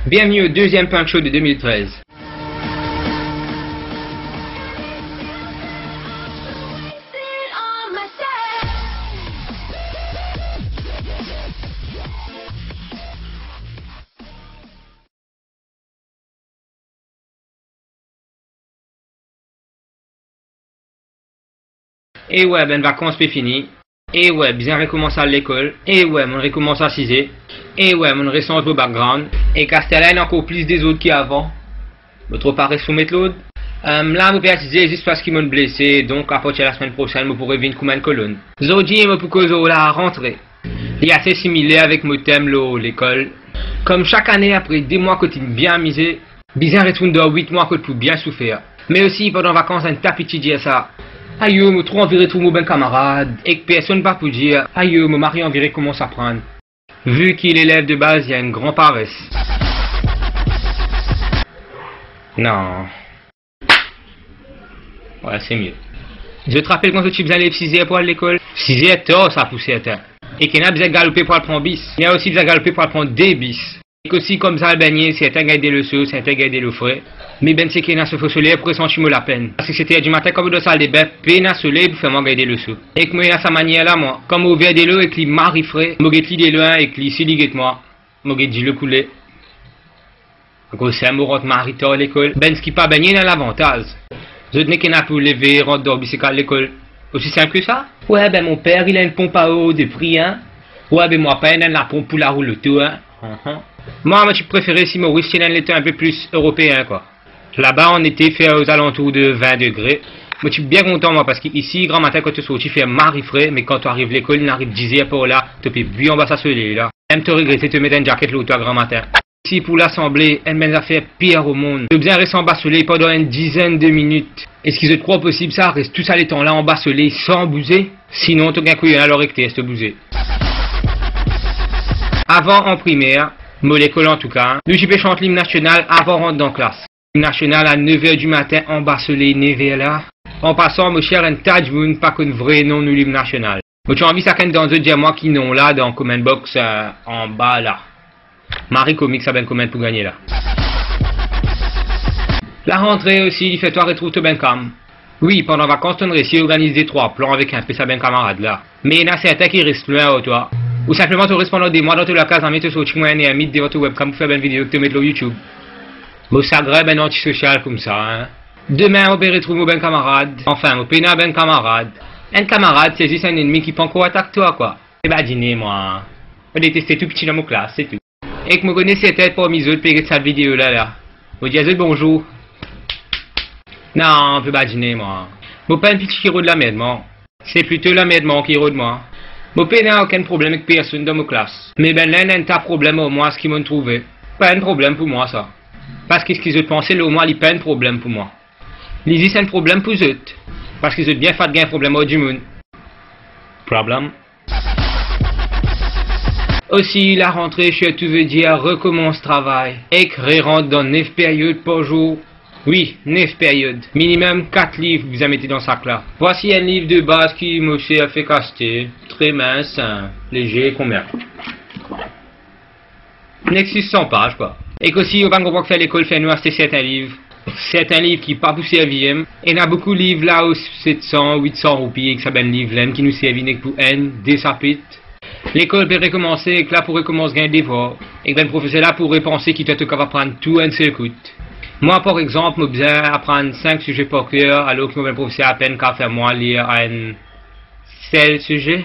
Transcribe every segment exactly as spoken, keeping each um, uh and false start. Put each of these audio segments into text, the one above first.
Bienvenue au deuxième Punk Show de deux mille treize. E we, bann vakans pe fini. E we, bizin rekoumans al lekol. E we, mo'nn rekoumans asize. E we, mo'nn resanz mo background. E kaster la, ena ankor plis dezord ki avan. Mo tro pares pou met lord. Em, la, mo pe asize zis parski mo'nn blese, donk apartir lasemenn prosenn, mo pou revinn kouma enn kolonn. Zordi, mo pou koz lor larantre. Li ase similer avek mo tem lor lekol. Kom sak ane, apre de mwa kot inn bien amize, bizin retourn dan wit mwa kot pou bien soufer. Me osi, pandan vakans, enn ta piti dir sa, "Ayo, mo tro anvi retrouv mo bann kamarad," ek personn pa pou dir, "Ayo, mo mari anvi rekoumans aprann." Vu ki lelev de baz, li enn gran pares. Non. Wey, se mie. Zot rapel kan zot ti bizin lev siz er pou al lekol? Siz er tar sa pou sertin. Ek ena bizin galope pou al pran bis. Ena osi bizin galope pou al pran de bis. Ek osi, kouma zot al bengne, sertin gagn delo so, sertin gagn delo fre. Me bann seki ena sof o soley pou resanti mo lapenn. Parski set er dimatin, kan mo dan saldebin, pena soley pou fer mwa gagn delo so. Ek mo ena sa manier la, mwa. Kan mo ouver delo ek li mari fre, mo get li de lwin ek li, si li get mwa, mo get dilo koule. Akoz sa mo rant mari tar lekol. Bann ki pa bengne ena lavantaz. Zot nek ena pou leve, rant dan bis ek al lekol. Osi sinp ki sa. Wey, be, mo per, li ena enn ponp a er de pri, en. Wey, be, mwa pa ena enn laponp pou laroul loto, en. Ahan. Mwa, mo ti prefere si Moris ti ena enn letan enn pe plis eropeen, kwa. Laba, an ete, fer ozalantour de vin degre. Mo ti bien kontan, mwa, parski isi, gramatin, kan to sorti, fer mari fre, me kan to ariv lekol, inn ariv diz er par la, to pe bwi anba sa soley la. Mem to regrete to met enn zaket lor twa gramatin. Si pou lasanble, enn bann zafer pir o mond. To bizin res anba soley pandan enn dizenn de minit. Eski zot krwar posib sa, res tou sa letan la anba soley san bouze? Sinon, to gagn kouyon alor ek test bouze. Avan an primer, mo lekol antouka, nou ti pe sant lim nasional avan rant dan klas. Lim nasional a nev er dimatin anba soley nev er la. An pasan, mo tir enn ta dimoun pa konn vre non nou lim nasional. Mo ti anvi sakenn dan zot dir mwa ki non la dan comment box, eh, anba la. Mari komik sa bann comment pou gagne la. Larantre osi, li fer twa retrouv to bann kam. Wi, pandan vakans, to'nn resi organiz de trwa plan avek enpe sa bann kamarad la. Me ena sertin ki res lwin ar twa. Ou sinpleman to res pandan de mwa dan to lakaz, zame to sorti mwa enn er edmi devan to webcam pou fer bann video ki to met lor YouTube. Mo sagrin bann antisosial koumsa, en. Demin, mo pe retrouv mo bann kamarad. Anfin, mo pena bann kamarad. Enn kamarad, se zis enn ennmi ki pankor atak twa, kwa. Pe badine, mwa. Mo deteste tou piti dan mo klas, se tou. Ek mo kone sertin parmi zot pe get sa video la, la. Mo dir zot bonzour. Non, pe badine, mwa. Mo pa enn piti ki rod lamerd, mwa. Se plito lamerd mwa ki rod mwa. Mo pena okenn problem ek personn dan mo klas. Me bannla ena enn ta problem ar mwa, seki mo'nn trouve. Pa enn problem pou mwa, sa. Parski seki zot panse lor mwa, li pa enn problem pou mwa. Li zis enn problem pou zot. Parski zot bien fat gagn problem ar dimoun. Problem. Osi, larantre sirtou ve dir rekoumans travay ek rerant dan nef period par zour. Wi, nef period. Minimem kat liv bizin mete dan sak la. Vwasi enn liv de baz ki mo ser fek aste. Tre mins, leze, konbien? Nek sis san paz, kwa. Ek osi, mo pa'nn konpran kifer lekol fer nou aste sertin liv. Sertin liv ki pa pou servi, em. Ena boukou liv la, o set san, wit san roupi, ek sa bann liv la, em, ki nou servi nek pou enn, de sapit. Lekol pe rekomanse, ek la pou rekomans gagn devwar. Ek bann profeser la pou repanse ki to, to kav aprann tou enn sel kout. Mwa, par exanp, mo bizin aprann sink size par ker, alor ki mo bann profeser apenn kav fer mwa lir enn sel size.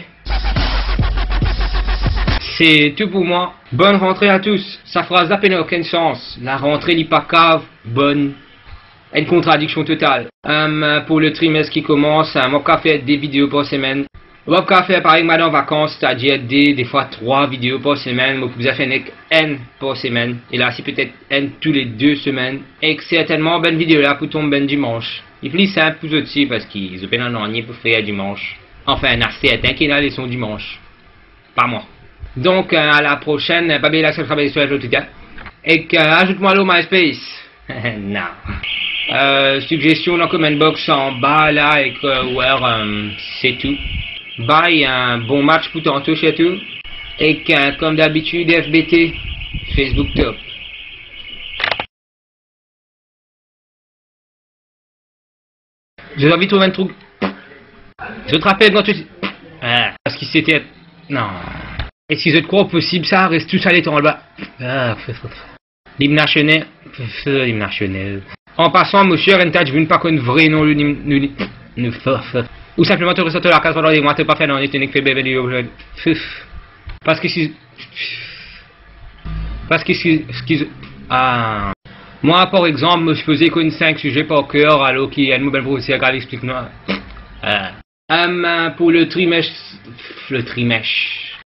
Se tou pou mwa. Bonne rentrée à tous. Sa fraz la pena okenn sans. Larantre li pa kav bonn. Enn kontradiksion total. Em, pou le trimest ki komans, em, mo kav fer de video par semenn. Mo kav fer parey madan vakans, setadir de, defwa trwa video par semenn. Mo pou bizin fer nek enn par semenn. E la, si petet enn tou le de semenn. Ek sertennman, bann video la pou tonbe bann dimans. Li pli sinp pou zot si, parski zot pena nanye pou fer dimans. Anfin, ena sertin ki ena leson dimans. Pa mwa. Donk, eh, a la prosenn, pa bliye like, subscribe, et tout, hein. Ek, eh, azout mwa lor MySpace. Non. Eh, sigzestion dan comment box anba la, ek, eh, wer, eh, se tou. Bye, enn bon match pou tanto sirtou. Ek, eh, kom dabitid, F B T, Facebook top. Zot anvi trouv enn trik. Zot rapel kan to... Ah, parski sete... Non. Eski zot krwar posib sa, res tou sa letan anba? Ah, f, f, f. Lim nasional. F, f, lim nasional. An pasan, mo sir, enn ta dimoun pa konn vre non nou, nou, nou, nou, f, f. Ou sinpleman to res dan to lakaz pandan de mwa, to pa fer nanye, to nek fer bebe li, f, f. Parski si Parski si, si, ah. Mwa, par exanp, mo sipoze konn sink size par ker, alor ki enn mo bann profeser kav explik mwa. Ah. Em, pou le trimes, le trimes.